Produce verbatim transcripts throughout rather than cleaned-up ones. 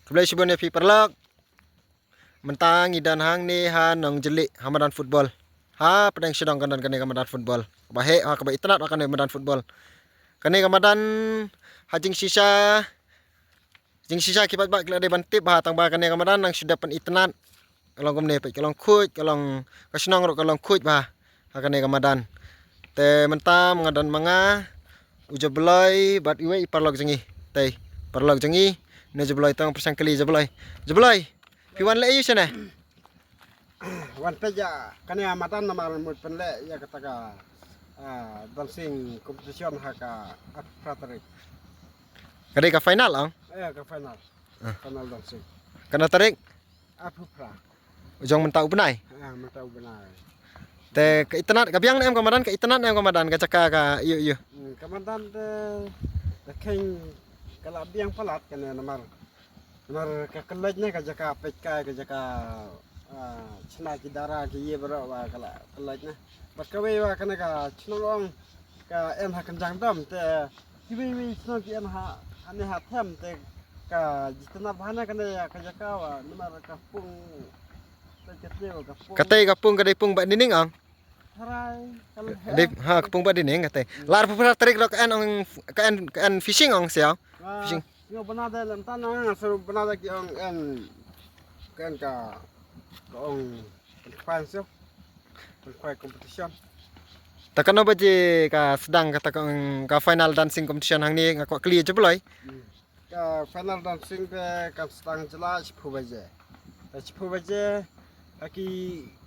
Khublei shibun ïa phi paralok. Mynta ngi don hangne ha Nongjylli ha madan football. Ha pdeng shnong ka don kane ka madan football. Kaba heh ha kaba itynnad ha kane ka madan football. Kane ka madan ha jingshisha, jingshisha ki paidbah ki la dei ban tip bha tang ba kane ka madan nang shu dep pynitynnad. Ka long kumne peit, ka long khuid, ka long, ka shnong ruh ka long khuid bha ha kane ka madan. Te mynta nga don ma nga, u Jabloi bad iwei i paralok jong ngi. Te paralok jong ngi, ne Jabloi, tang pyrshang kylli Jabloi. Jabloi, phi wan leh aïu shane? Wan peit ïa kane ka madan namar mut pynleh ïa kata ka, ah, dancing competition ha ka arphew phra tarik. Ka dei ka final, ong? Eh, ka final. Ah. Final dancing. Katno tarik? Arphew phra. Jong mynta u bnai? Ah, mynta u bnai. Te ka itynnad, ka biang ne em ka madan, ka itynnad ne em ka madan, ka jaka ka ïu ïu. Hmm, ka madan te, te kheiñ ka la biang palat kane namar. Namar ka kylloit ne ka jaka peit kai ka jaka, ah, chna ki dara ki ïa baroh wa ka la kylloit ne. Bad kawei wa kane ka chnong ong ka en ha kynjang dam te kiwei wei shnong ki en ha, hane ha them te ka jitynnad bha na kane ka jaka wa namar ka pung te ka tei wa ka pung. Katei ka pung ka dei pung ba nining ong? Tharai ka la dei ha ka pung ba nining katei. Lar pura tarik rok ka en ong ka en ka en fishing ong siaw. Fishing. Nga bana da lam tan nga suru bana da ki ong en ka en ka ka ong pynkhwai sio. Pynkhwai competition. Ta kano baje ka sdang kata ka ong ka final dancing competition hangne nga kwah kylli Jabloi. Hmm. Ka final dancing te kan sdang jylla shiphew baje. Te shiphew baje ha ki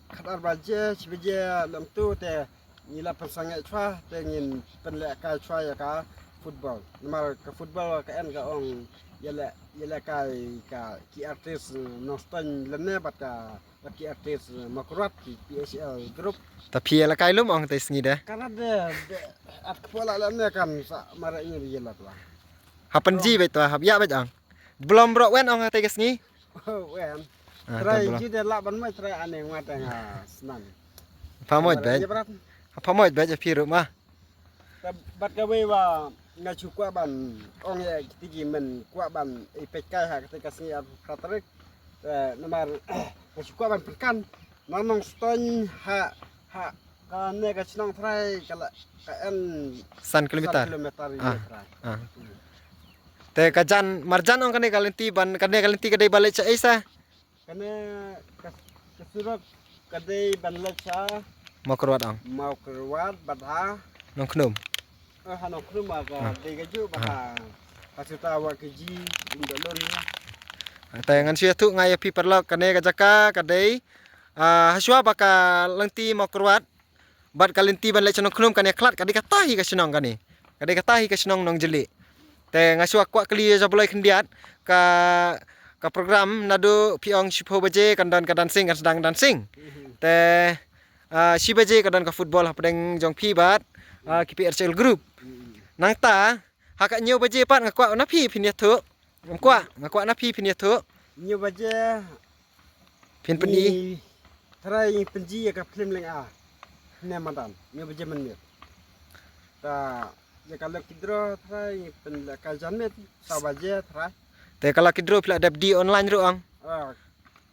khatar baje, shi baje lam tu te ngi la pynsangeh chwa te ngin pynlehkai chwa ïa ka football. Namar ka football ka en ka ong ïaleh, ïalehkai ka ki artist Nongstoiñ lane bad ka bad ki artist Mawkyrwat ki P H L group. Ta phi ïalehkai lum ong te sngi de. Kana de, de at kpola lane kan sa mara ngi ïaleh twa. Ha pynji beit twa, ha ïa beit ong. Blom bro wen ong ha te ka sngi. Wen. Ah, trai ta bro. Ji de la ban mai trai ane nga te nga snan. Pha moj beit. Pha moj beit phi ruh ma. Bad kawei wa nga shu kwah ban ong ïa kiti ki men kwah ban i peit kai ha kati ka sngi arphew phra tarik. Namar nga shu kwah ban pynkan na Nongstoiñ ha, ha kane ka shnong trai ka la ka en san kilometer. San kilometer ïa trai. Ah. Te ka jan marjan ong kane ka lynti ban kane ka lynti ka dei ba leit sha ei sa? Kane ka, ka surok ka dei ban leit sha Mawkyrwat ong. Mawkyrwat bad ha Nongkhnum. Eh, ha Nongkhnum ka dei ka ju bad ha, ha suta wa ka ji um da lon. Te ngan shu ïathuh nga ïa phi paralok kane ka jaka ka dei, ah, ha shuwa ba ka lynti Mawkyrwat bad ka lynti ban leit sha Nongkhnum kane khlad ka dei kata hi ka shnong kane. Ka dei kata hi ka shnong Nongjylli. Te nga shu kwah kylli ïa Jabloi khyndiat ka, ka program naduh phi ong shiphew baje kan don ka dancing kan sdang dancing. Te, ah, shi baje ka don ka football hapdeng jong phi bad, ah, ki P H L group. Nangta ha ka hynñiew baje pat nga kwah na phi phin ïathuh. Ngam kwah, nga kwah na phi phin ïathuh. Hynñiew baje phin pyni. Trai pynji ïa ka film leng a. Ne madan, hynñiew baje mynmiet. Ta ïa ka lucky draw trai pynleh ka janmiet saw baje trai. Te ka lucky draw phi la dep die online ruh ong. Ah,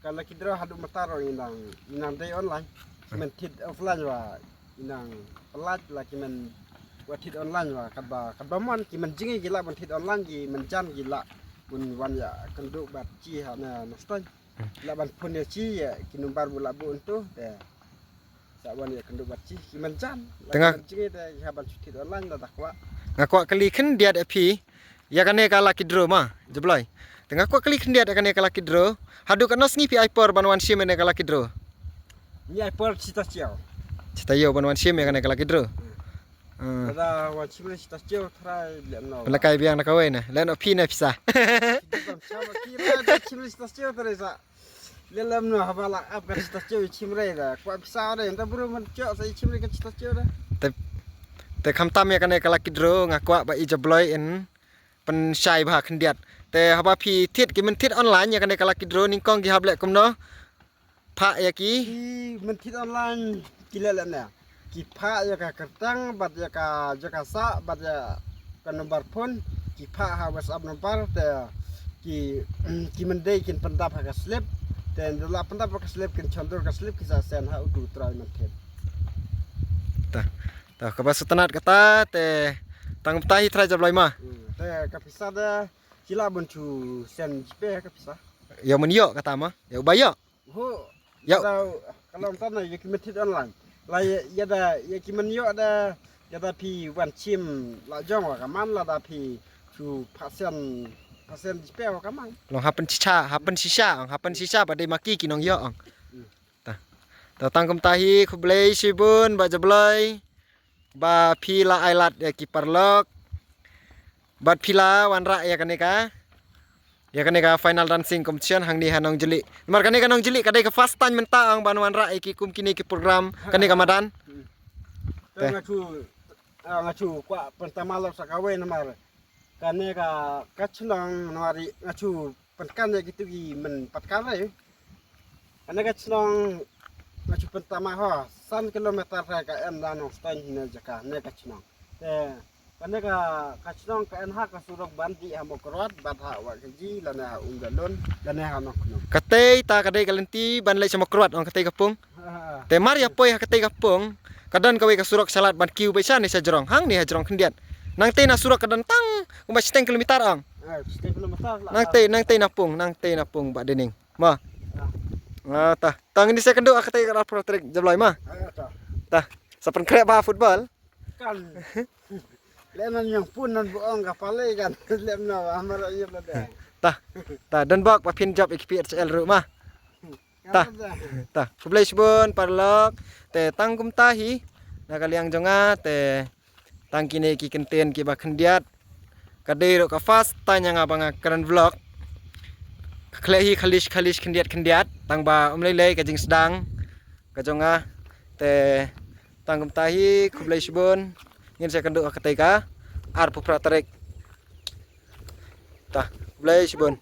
ka lucky draw haduh mynta ruh ngi nang, ngi nang die online. Ki men thied offline wa ngi nang pynlait la ki men wa thied online wa katba, katba mon ki men jngi ki lah ban thied online ki men jan ki lah ban wan ïa kynduh bad ki ha na Nongstoiñ. Lah ban phone ïa ki, ïa ki number bu lah buh hangto te. Sa wan ïa kynduh bad ki, ki men jan. Te nga, ki men jngi te ki hap ban shu thied online lada kwah. Nga kwah kylli khyndiat ïa phi ïa kane ka lucky draw ma, Jabloi. Te nga kwah kylli khyndiat ïa kane ka lucky draw. Haduh katno sngi phi ai por ban wan shim ïa kane ka lucky draw? Ngi ai por shi taïew. Shi taïew ban wan shim ïa kane ka lucky draw. Hmm. Ah. Lada wan shim re shi taïew trai leh noh. Pynlehkai biang na kawei na. Leh noh phi na pisa. Ki dei ban shim re ki re, shim re shi taïew trai sa. Leh lem noh haba la ap ka shi taïew shim re da. Kwah pisa re, nda bru man chok sa shim re ka shi taïew da. Te, te khamtam ïa kane ka lucky draw nga kwah ba i Jabloi in pynshai bha khyndiat. Te haba phi thied ki men thied online ïa kane ka lucky draw nyngkong ki hap leh kumno? Phah ïa ki. Ki men thied online ki leh leh ne. Ki phah ïa ka kyrteng bad ïa ka jaka sah bad ïa ka number phone. Ki phah ha WhatsApp number te ki, ki myndai kin pyndap ha ka slip. Te ynda la pyndap ha ka slip kin shon dur ka slip ki sa send ha utu u trai man thied. Ta, ta kaba sngewtynnat kata te tang kumta hi trai jablai ma. Hmm, te ka pisa da ki lah ban shu send GPay ka pisa. Ïa u mynïoh kata ma, ïa uba ïoh. Ho, ïa. Ka long tang na ïa ki mynthied online. La ïa, ïa da, ïa ki mynïoh da, ïa da phi wan shim la jong wa ka man lada phi shu phasen, phasen GPay wa ka man. Long ha pynshisha, ha pynshisha ong, ha pynshisha ba dei ma ki ki nongïoh ong. Hmm. Ta. Ta tang kumta hi khublei shibun Bah Jablai. Ba phi la ai lad ïa ki paralok. Bad phi la wanrah ïa kane ka, ïa kane ka final dancing competition hangne ha Nongjylli. Namar kane ka Nongjylli ka dei ka first time mynta ong ban wanrah ïa ki kum kine ki program kane ka madan. Hmm. Te. Te nga shu, ah, nga shu kwah pyntama lok sa kawei namar kane ka, ka shnong namar nga shu pynkan ïa kitu ki men pat ka re. Kane ka shnong nga shu pyntama ho, san kilometer ka ka en da Nongstoiñ ne jaka ne ka shnong. Te kane ka, ka shnong ka en ha ka surok ban dih ha Mawkyrwat bad ha Wahkaji lane ha Umdalun lane ha Nongkhnum. Katei ta ka dei ka lynti ban leit sha Mawkyrwat ong katei ka pung. Ah, ah. Te mar ïa poi ha katei ka pung ka don kawei ka surok shalat ban kiew beit sha ne sha jrong hangne ha jrong khyndiat. Nangtei na surok ka don tang kumba shiteng kilometer ong. Ah, shiteng kilometer lah. Nangtei, nangtei na pung, nangtei na pung Bah Dening. Ma. Ah. Ah, ta. Tang ini saya kenduk ah katei ka arphew tarik Jablai ma. Ah, ta. Ta. Sa pynkhreh ba football. Kan. Leh nan ïong pun nan bu ong ka palei kan. Leh na ba mara ïa ba dei. Ta. Ta don bok ba phin jop ïa ki PHL ruh ma. Ta. Ta. Khublei shibun paralok. Te tang kumta hi na ka liang jong nga te tang kine ki kyntien kiba khyndiat. Ka dei ruh ka first time ïa nga ba nga kren vlog. Ka khleh hi khalish khalish khyndiat khyndiat tang ba um lei lei ka jingsdang ka jong nga. Te tang kumta hi khublei shibun. Ngin sa kynduh ha katei ka arphew phra tarik. Ta khublei shibun.